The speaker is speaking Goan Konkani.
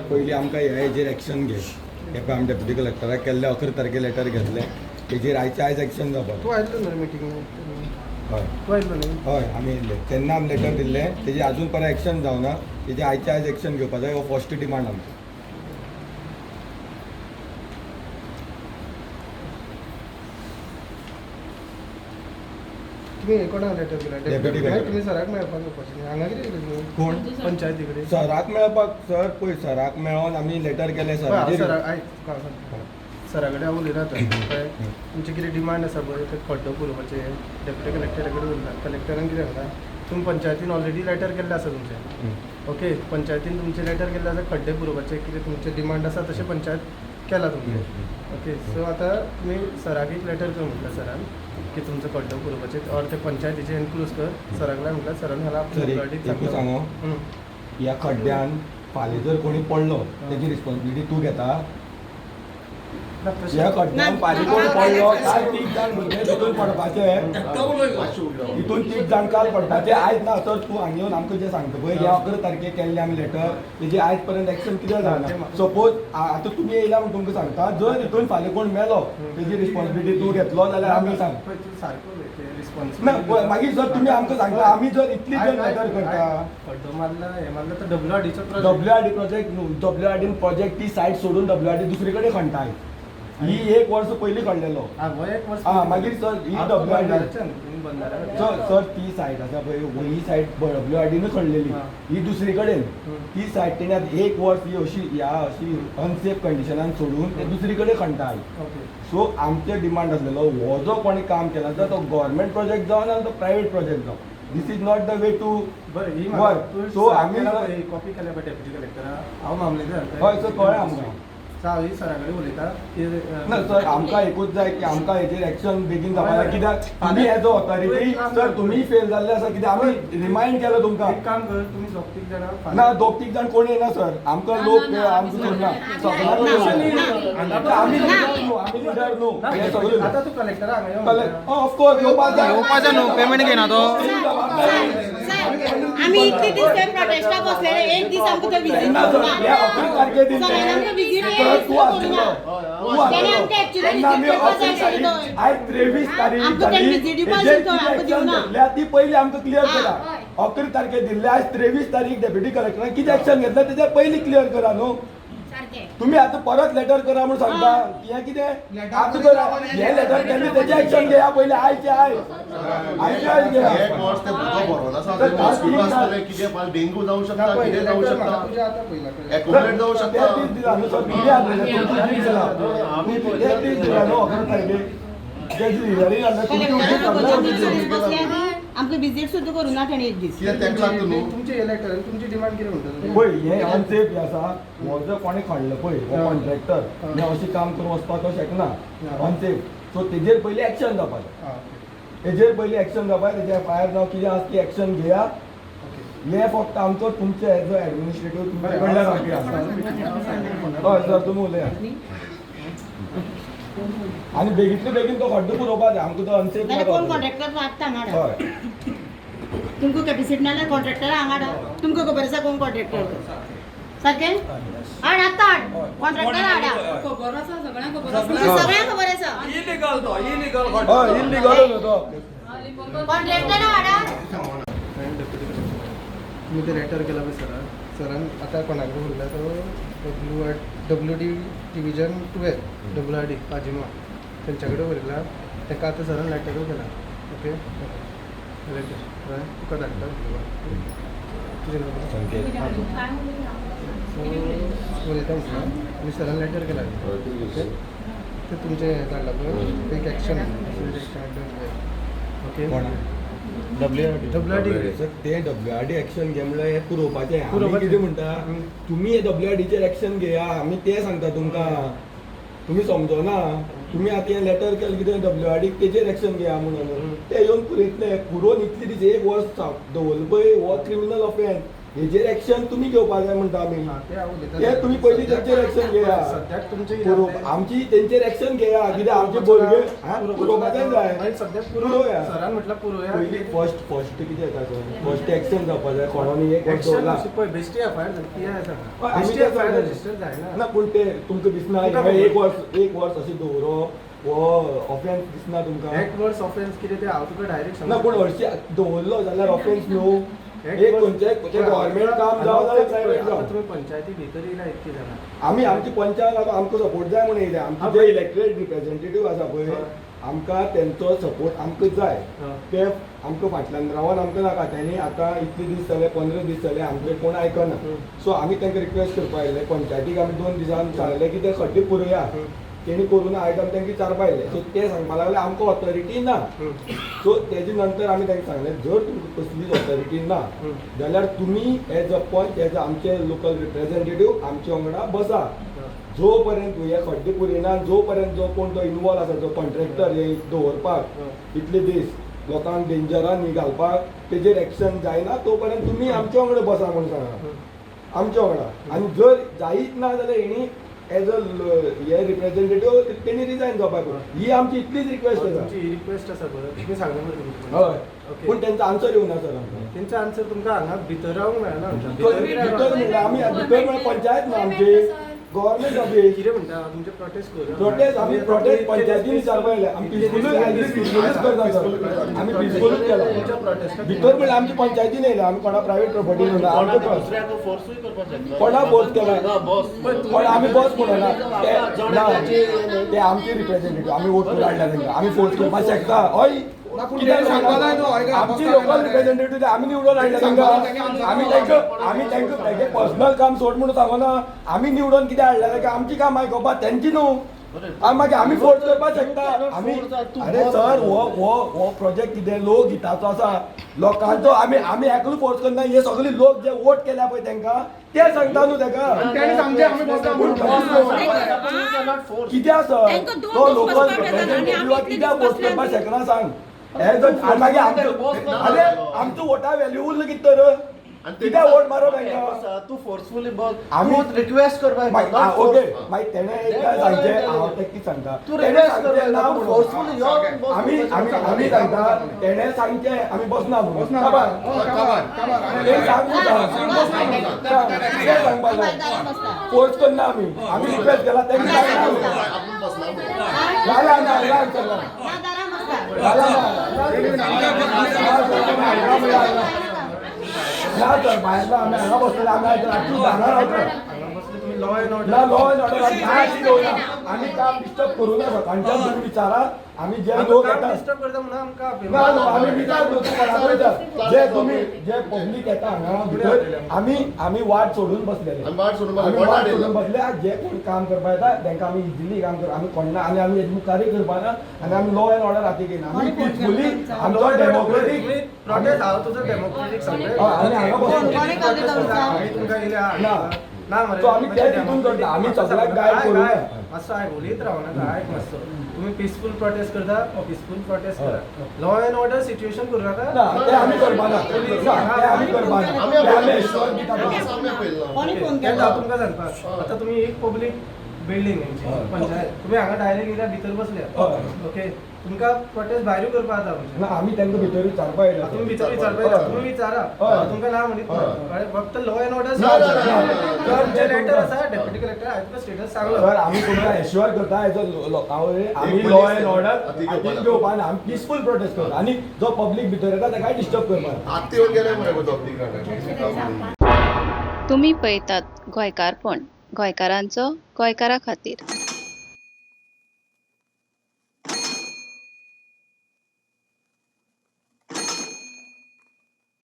पयलीं आमकां ह्या हेजेर एक्शन घे. हे पळय, आमी डेप्युटी कलेक्टराक केल्ले 11 तारखे लेटर घेतलें, तेजेर आयचे आयज एक्शन जावपाक. तूं आयलो न्हू मिटींग? हय. तूं आयलो न्ही? हय, आमी येयल्ले तेन्ना आमी लेटर दिल्लें. तेजेर आजून परत एक्शन जावना. तेजेर आयचे आयज एक्शन घेवपा जाय, हो फर्स्ट डिमांड आमचो. तुमी कोणाक लेटर केला? Deputy collector. तुमी सराक मेळपाक येवपाचें न्ही? हांगा कितें केलें तुमी? कोण? पंचायती कडेन. सराक मेळपाक सर, पळय, सराक मेळोन आमी लेटर केलें हय, सराचेर. सरा, आयक, तुका हांव सांगता. सरा कडेन हांव उलयलां आतां, कळ्ळें? तुमचें कितें डिमांड आसा पळय, ते खड्डो पुरोवपाचें डेप्युटी कलेक्टरा कडेन उरला. कलेक्टरान कितें सांगलां, तुमी पंचायतीन ऑलरेडी लेटर केल्लें आसा तुमचें. ओके, पंचायतीन तुमचें लेटर केल्लें आसा, खड्डे पुरोवपाचे कितें तुमचें डिमांड आसा, तशें पंचायत केलां तुमचें. ओके, सो आतां तुमी सराक एक लेटर कर म्हटलें सरान की तुमचो खड्डो पुरोवपाचें ऑर ते पंचायतीचे एनक्लोज कर सराक लाय म्हटल्यार सरान घाला. सर, एकूच सांगो, ह्या खड्ड्यान फाल्यां जर कोणी पडलो, तेजी रिस्पॉन्सिबिलिटी तूं घेता? ह्या खड्ड्यान फाल्यां कोण पडलो, काल तीग जाण भुरगे तितून पडपाचे, हितून तीग जाण काल पडपाचे, आयज ना. सर, तूं हांगा येवन आमकां जें सांगता पळय, ह्या 11 तारखेक केल्लें आमी लेटर, तेजी आयज पर्यंत एक्शन कित्याक जायना? सपोज आतां तुमी येयला म्हूण तुमकां सांगता, जर हितून फाल्यां कोण मेलो, तेजी रिस्पॉन्सिबिलिटी तूं घेतलो जाल्यार आमी सांग. सारको ना, रिस्पॉन्सिबिलिटी. मागीर जर तुमी आमकां सांगता, आमी जर इतली जर लेटर करता. खड्डो मारला, हे मारला, तर डब्ल्यू आर डीचो. डब्ल्यू आर डी प्रोजेक्ट न्हू, डब्ल्यू आर डीन प्रोजेक्ट ती सायट सोडून डब्ल्यू आर डी दुसरी कडेन खणटा. ही एक वर्स पयलीं खणलेलो. हा, हो एक वर्स. हा, मागीर सर, ही डब्ल्यू आर डी बंदारा. सर सर, ती सायट आसा पळय, ही सायट डब्ल्यू आर डीनूच खणलेली. ही दुसरी कडेन. ती सायट तेणी आतां एक वर्स ही अशी ह्या अशी अनसेफ कंडिशनान सोडून ते दुसरी कडेन खणटा. सो आमचे डिमांड आसलेलो, हो जो कोणी काम केला, जर तो गव्हर्मेंट प्रोजेक्ट जावं ना तो प्रायवेट प्रोजेक्ट जावं, this is not the way to बरें, ही work. So आमी कॉपी केल्या पळय डेप्युटी कलेक्टरा, हांव मामलेदार. हय सर, कळ्ळें आमकां. सो हांव सरा कडेन उलयता की ना सर, आमकां एकूच जाय की आमकां हेजेर एक्शन बेगीन जावपा जाय, कित्याक तुमी एज अ ऑथॉरिटी सर, तुमी फेल जाल्ले आसा, कित्याक आमी रिमायंड केलो तुमकां. एक काम कर, तुमी दोग तीग जाणां. ना, दोग तीग जाण कोण येना सर, आमकां लोक आमकां सोडना सगळ्यांक. आमी लिडर न्हू, आमी लिडर न्हू, हे सगळे. आतां तूं कलेक्टरा हांगा यो. ऑफकोर्स येवपा जाय. येवपाचें न्हू, पेमेंट घेयना तो. आमी इतले दीस थंय प्रोटेस्टाक बसलेले, एक दीस आमकां थंय विजीट तेन्ना सर, हे 11 तारखे दिल्ले. सगळ्यांना आमकां विजीट सर, तूं आसलेलो, तूं तेणे आसलेलो आमकां actually तेन्ना आमी visit करपाक 11 जाय तारीख आशिल्लो. आयज 23 तारीख आमकां जाली. तेणे visit दिवपाक हेजेर आशिल्लो, कितें आमकां एक्शन दिवना. घेतल्या ती पयली आमकां क्लियर करा. हय. 11 तारखे दिल्ले, आयज 23 तारीख, डेप्युटी कलेक्टरान कितें एक्शन घेतलं तेजेर पयली क्लियर करा न्हू. तुम्ही आता परत लेटर करा म्हणून सांगता, हें कितें आतां करा? हें लेटर केल्लें तेजें एक्शन घेया पयलीं, आयचे आयज, आयचे आयज घेया. एक वर्स ते उदक भरोन आसा, थंय मॉस्किटो आसतले, कितें फाल्यां डेंगू जावं शकता, कितें जावं शकता, तुजें आतां पयला. एक्युमुलेट जावं ते शकता. दीस दिला न्हू सर, तुमी आसलेले, तुमचे दीस दिला, ते दीस दिला न्हू 11 तारखेक तेजी हियरींग आसलें, तुमची कलेक्टरान सगळें दोन दीस बसले आमी, आमकां विजीट सुद्दां करूं ना तेणे एक दीस. कितें तेका लागता न्हू. तुमचे हे लेटर, तुमची डिमांड कितें म्हणटा तुमी? पळय, हें अनसेफ हें आसा. हो जर कोणें खणलो पळय, हो कॉन्ट्रॅक्टर हें अशें काम करून वचपाक तो शकना, अनसेफ. सो तेजेर पयलीं एक्शन जावपा जाय. तेजेर पयलीं एक्शन जावपा जाय. तेजेर एफआयआर जावं कितें आसा ती एक्शन घेया. हें फक्त आमचो तुमचे एज अ एडमिनिस्ट्रेटीव तुमचे कडल्यान आमची आसा. हय सर, तुमी उलया आनी बेगीतले बेगीन तो खड्डो पुरोवपा जाय आमकां, तो अनसेफ. नाल्यार कोण कॉन्ट्रॅक्टर आत्ता हांगा हाडा. तुमकां कॅपेसिटी ना जाल्यार कॉन्ट्रॅक्टर हांगा हाडा. तुमकां खबर आसा कोण कॉन्ट्रॅक्टर तो. सारकें हाड, आत्तां हाड, कॉन्ट्रॅक्टर हाडा. खबर आसा सगळ्यांक, खबर आसा. तुमकां सगळ्यांक खबर आसा. इलिगल तो, इलिगल. हय, इल्लीगल न्हू तो. कॉन्ट्रॅक्टर हाडा. डेप्युटी कलेक्टर, तुमी ते लेटर केला पळय सरान, सरान आतां कोणा कडेन उरला तो W R W D division 12, WRD Pajima तेंच्या कडेन उरयला. ताका आतां सरान लेटरूय केला. ओके, लेटर कळ्ळें तुका धाडटा. तुजें नांव कितें? संकेत. सो उलयता म्हटल्यार आमी सरान लेटर केला. ओके, ते तुमचें हें धाडलां पळय, एक एक्शन, ओके. कोणा? W R D. सर, ते डब्ल्यू आर डी एक्शन घे म्हणल्यार हें पुरोवपाचें आमी पुरोवपाचें. कितें म्हणटा, तुमी हे डब्ल्यू आर डीचेर एक्शन घेया, आमी तें सांगता तुमकां. तुमी समजना. तुमी आतां हें लेटर केलें कितें डब्ल्यू आर डीक, तेजेर एक्शन घेया म्हणून. ते येवन पुरयतले. पुरोवन इतले दीस, एक वर्स दवरलें पळय, हो क्रिमिनल ऑफेन्स. हेजेर एक्शन तुमी घेवपा जाय म्हणटा आमी. ते हांव उलयता. ते तुमी पयलीं तेंचेर एक्शन घेया. सद्याक तुमचे आमची तेंचेर एक्शन घेया, कित्याक आमचे भुरगे पुरोवपाचें जाय. सद्याक पुरोवया. सरान म्हटल्यार पुरोवया. पयलीं फर्स्ट फर्स्ट कितें येता सर, फर्स्ट एक्शन जावपा जाय. कोणानी एक एक्शन पळय, बेश्टी एफआयआर जाली, पी I आसा, बेश्टी एफआयआर रजिस्टर जायना. ना, पूण ते तुमकां दिसना एक वर्स, एक वर्स अशें दवरप हो ऑफेन्स दिसना तुमकां? एक वर्स ऑफेन्स कितें तें हांव तुका डायरेक्ट ना, पूण हरशीं दवरलो जाल्यार ऑफेन्स न्हू. एक खंयचें गव्हर्मेंट काम जावं जाल्यार प्रायवेट जावं. तुमी पंचायती भितर येयला इतकी जाणां. आमी आमची पंचायत आतां आमकां सपोर्ट जाय म्हणून येयल्या. आमचे जे इलेक्टेड रिप्रेझेंटेटीव आसा पळय, आमकां तेंचो सपोर्ट आमकां जाय. ते आमकां फाटल्यान रावन आमकां नाका. तेणी आतां इतले दीस जाले, 15 दीस जाले, आमचे कोण आयकना. सो आमी तांकां रिक्वेस्ट करपा आयिल्ले पंचायतीक. आमी 2 दिसान सांगलें की ते खड्डे पुरोया, तेणी करूं ना. आयज आमी तांकां विचारपा आयले. सो ते सांगपा लागले आमकां ऑथॉरिटी ना. सो तेजे नंतर आमी तांकां सांगलें, जर तुमकां कसलीच ऑथॉरिटी ना जाल्यार तुमी एज अ पंच, एज अ आमचे लोकल रिप्रेझेंटेटीव आमचे वांगडा बसा. जो पर्यंत हे खड्डे पुरिना, जो पर्यंत जो कोण तो इनवॉल्व आसा, जो कॉन्ट्रॅक्टर हे दवरपाक इतले दीस लोकांक डेंजरान ही घालपाक, तेजेर एक्शन जायना तो पर्यंत तुमी आमचे वांगडा बसा म्हणून सांगा आमच्या वांगडा. आनी जर जायच ना जाल्यार हेणी एज अ हे रिप्रेझेंटेटीव तेणी रिजायन जावपाक. ही आमची इतलीच रिक्वेस्ट आसा. तुमची ही रिक्वेस्ट आसा बरं, तुमी सांगलें मरे तुमचें. हय, पूण तेंचो आन्सर येवना सर आमकां. तेंचो आन्सर तुमकां हांगा भितर रावंक मेळना. भितर म्हणल्यार आमी भितर म्हळ्यार पंचायत न्हू आमची, गव्हर्मेंट ऑफीस. कितें म्हणटा तुमचे प्रोटेस्ट करूं? प्रोटेस्ट आमी प्रोटेस्ट पंचायतीन विचारपा आयले. आमी पिसफुलूच पिसफुलूच करता सर, आमी पिसफुलूच केला. भितर म्हणल्यार आमची पंचायतीन येयल्या, आमी कोणा प्रायवेट प्रोपर्टी न्हू. आमकां कोणा फोर्स केला? कोण आमी बॉस म्हणना ते आमचे रिप्रेझेंटेटीव, आमी वोट करून हाडल्या तांकां, आमी फोर्स करपाक शकता. हय, आमची लोकल रिप्रेझेंटेटीव आमी निवडून हाडल्या तांकां. आमी तांकां आमी तांकां तेगे पर्सनल काम सोड म्हणून सांगना. आमी निवडून कितें हाडल्या तांकां, आमची काम आयकोपाक तेंची न्हू. मागीर आमी फोर्स करपाक शकता आमी. अरे सर, हो हो हो प्रोजेक्ट कितें लोक हिताचो आसा, लोकांचो. आमी आमी एकलो फोर्स करना. हे सगळे लोक जे वोट केल्या पळय तांकां, ते सांगता न्हू ताका. कित्याक सर तो लोकल रिप्रेझेंटेटिव्ह कित्याक फोर्स करपाक शकना सांग? मागीर आमचो, अरे आमचो वोटा व्हॅल्यू उरलो कितें तर? कित्याक वोट मारप तांकां? तूं फोर्सफुली बस, आमी रिक्वेस्ट करपाक. ओके, मागीर तेणें एकदां सांगचें, हांव ताका कितें सांगता, तेणें सांगचें ना म्हणून. आमी आमी आमी सांगता, तेणें सांगचें आमी बसना म्हणून. तें सांगपा जाय, फोर्स करना आमी. आमी रिक्वेस्ट केला तेणें सांगना. ना ना ना ना ना सर, भायर आमी हांगा बसलेले, आमी रातची रावता. लॉ एंड ऑर्डर ना, लॉ एंड ऑर्डर आमी काम डिस्टर्ब करूं ना. सकाळच्यान तुमी विचारा, आमी जे लोक येता डिस्टर्ब करता म्हणून आमकां ना न्हू, आमी विचार न्हू, तूं कोणाक विचार. जे तुमी जे पब्लीक येता हांगा भितर, आमी आमी वाट सोडून बसलेले, आमी वाट सोडून बसले. जे कोण काम करपा येता तांकां आमी इजिली काम करता. आमी कोणना आनी आमी हेजे मुखारूय करपा ना. आनी आमी लॉ एंड ऑर्डर हाती घेयना. आमी पिसफुली आमचो डेमोक्रेटीक प्रोटेस्ट. हांव तुजो डेमोक्रेटीक सगळें आनी हांगा बसलो ना. ना मरे, सो आमी ते तितून करता. आमी सगळ्याक गायड करूं. मातसो आयक, उलयत रावनाका, आयक मातसो. तुमी पिसफूल प्रोटेस्ट करता, पिसफूल प्रोटेस्ट करा. लॉ एंड ऑर्डर सिच्युएशन करूं नाका. ना, ते आमी करपा ना, ते आमी करपा ना. ते आमी एश्योर दिता. हांव तुमकां सांगता, आतां तुमी एक पब्लीक बिल्डींग पंचायत, तुमी हांगा डायरेक्ट येयल्या भितर बसल्या. ओके, तुमकां प्रोटेस्ट भायरूय करपा जाता. ना, आमी तांकां भितर विचारपा येयला. तुमी भितर विचारपा येयला, तुमी विचारा, तुमकां ना म्हणीत. फक्त लॉ एंड ऑर्डर लेटर आसा, डेप्युटी कलेक्टर हांवें तुका स्टेटस सांगलो. सर, आमी तुमकां एश्योर करता एज अ लोकां वयले, आमी लॉ एंड ऑर्डर हातीन घेवपा ना. आमी पिसफूल प्रोटेस्ट करता आनी जो पब्लीक भितर येता ताकाय डिस्टर्ब करपा ना. आत्तां येवन गेले मरे पब्लीक. तुमी पळयतात गोंयकारपण, गोंयकारांचो गोंयकारा खातीर.